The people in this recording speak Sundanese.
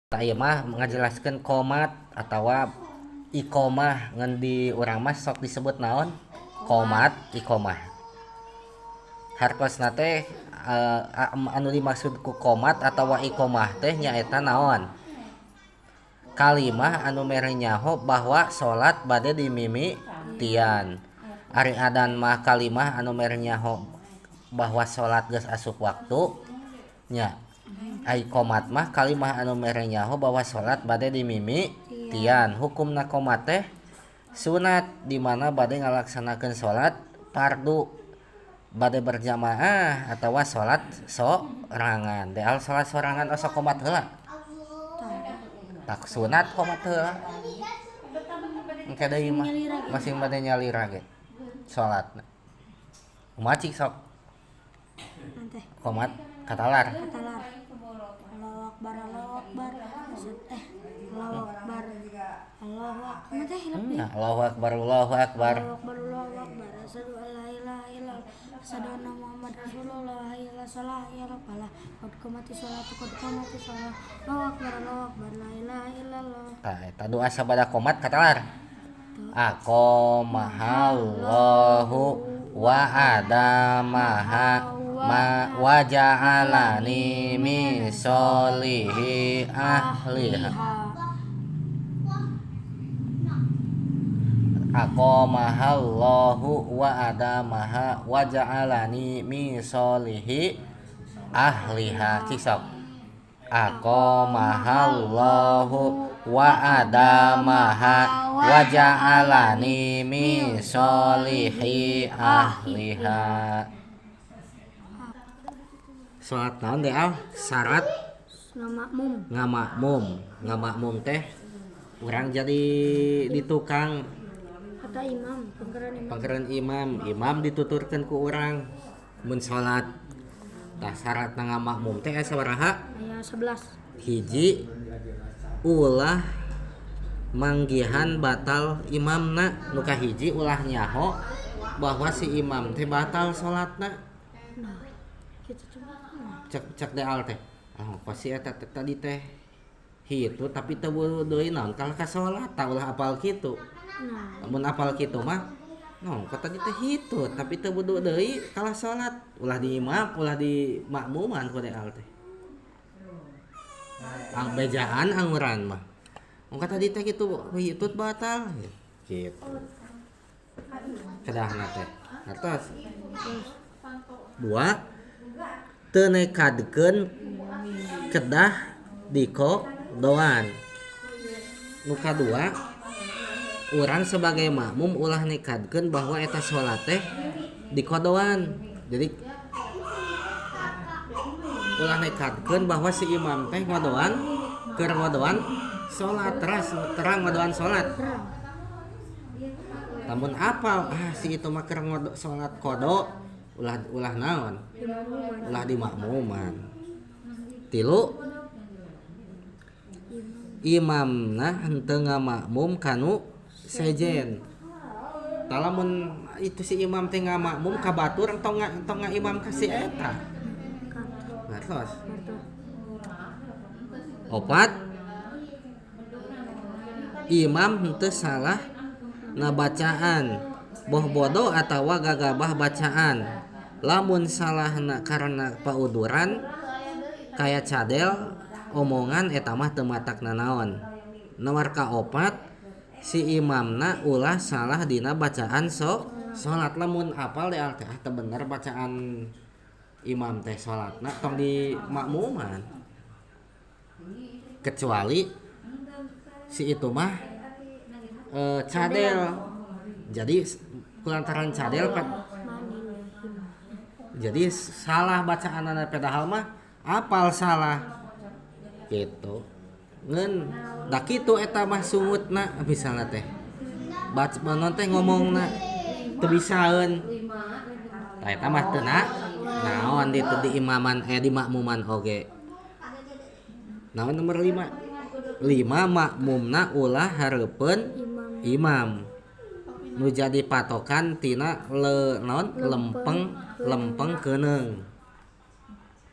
Tah ieu mah ngajelaskeun qomat atawa iqomah, ngan di urang mah sok disebut naon? Qomat, iqomah. Hartosna teh anu dimaksud ku qomat atawa iqomah teh nyaeta naon? Kalimah anu mere nyaho bahwa salat bade dimimitian. Ari adan mah kalimah anu mere nyaho bahwa salat geus asup waktu nya. Ai qomat mah kalimah anu mere nyaho bahwa salat bade dimimitian. Hukumna qomat teh sunat di mana bade ngalaksanakeun salat fardu bade berjamaah atawa salat sorangan. Deal salat sorangan osok qomat heula. Tak sunat qomat heula. Engke deui mah masing bade nyalira ge salatna. Kumaha cik sok? Qomat katalar. Katalar. Allahu akbar, Allahu akbar. Allahu akbar. Allahu akbar. Teh hilap deui. Nah, Allahu akbar, Allahu akbar. Allahu akbar, Allahu akbar. Asyhadu an la ilaha illallah. Asyhadu anna Muhammad Rasulullah. Hayya 'alas shalah, hayya 'alal falah. Qad qamatis sholatu, qad qamatis shalah. Allahu akbar, Allahu akbar. La ilaha illallah. Tah eta doa sabada qomat katalar. Aqamahallahu wa adamaha ma wa ja'alani min sholihi ahliha. Aqamahallahu wa adamaha wa ja'alani min sholihi ahliha. Cik sok. Aqamahallahu wa adamaha wa ja'alani min sholihi ahliha. Salat naon teh al? Syarat ngamakmum. Ngamakmum. Ngamakmum teh urang jadi di tukang atau imam, pangkeran imam. Pangkeran imam, imam dituturkeun ku urang mun salat. Tah syaratna ngamakmum teh aya sabaraha? Aya 11. Hiji, ulah manggihan batal imamna. Nu kahiji ulah nyaho bahwa si imam teh batal salatna. Nah, kitu teh. Cek cek deal teh. Ah, kok si eta teh tadi teh hitu tapi teu wudu deui naon kalah ka salat, tah ulah apal kitu. Nah. Mun apal kitu mah naon kok tadi teh hitu tapi teu wudu deui kalah salat, ulah di imam, ulah di makmuman ku deal teh. Ang bejaan anguran mah. Mun tadi teh kitu hitut batal gitu. Kedahna teh. Atas. Dua, teu nekadkeun kedah dikodoan. Nu kadua, urang sebagai makmum ulah nekadkeun bahwa eta salat teh dikodoan. Jadi ulah nekadkeun bahwa si imam teh ngodoan keur ngodoan salat, teras terang ngodoan salat. Lamun apal si itu mah keur ngodo salat kodo, ulah ulah naon? Ulah di makmuman. Tilu, imamna henteu ngamakmum kanu sejen. Tah lamun itu si imam teh ngamakmum ka batur entong entong imam ka si eta. Ngartos. Opat, imam henteu salah ngabacaan, boh bodoh atawa gagabah bacaan. Lamun salahna karena pauduran kaya cadel omongan eta mah teu matak nanaon. Nomor kaopat, si imamna ulah salah dina bacaan salat. Lamun apal deal teh teu bener bacaan imam teh salatna tong di makmuman. Kecuali si itu mah cadel. Jadi kulantaran cadel jadi salah bacaanana padahal mah apal salah gitu. Ngeun da kitu eta mah sungutna misalna teh. Baca naon teh ngomongna teu bisaeun. Tah eta mah teu naon di teu di imaman di makmuman oge. Naon nomor 5? 5 makmumna ulah hareupeun imam. Nu jadi patokan tina le naon lempeng lempeng keuneung.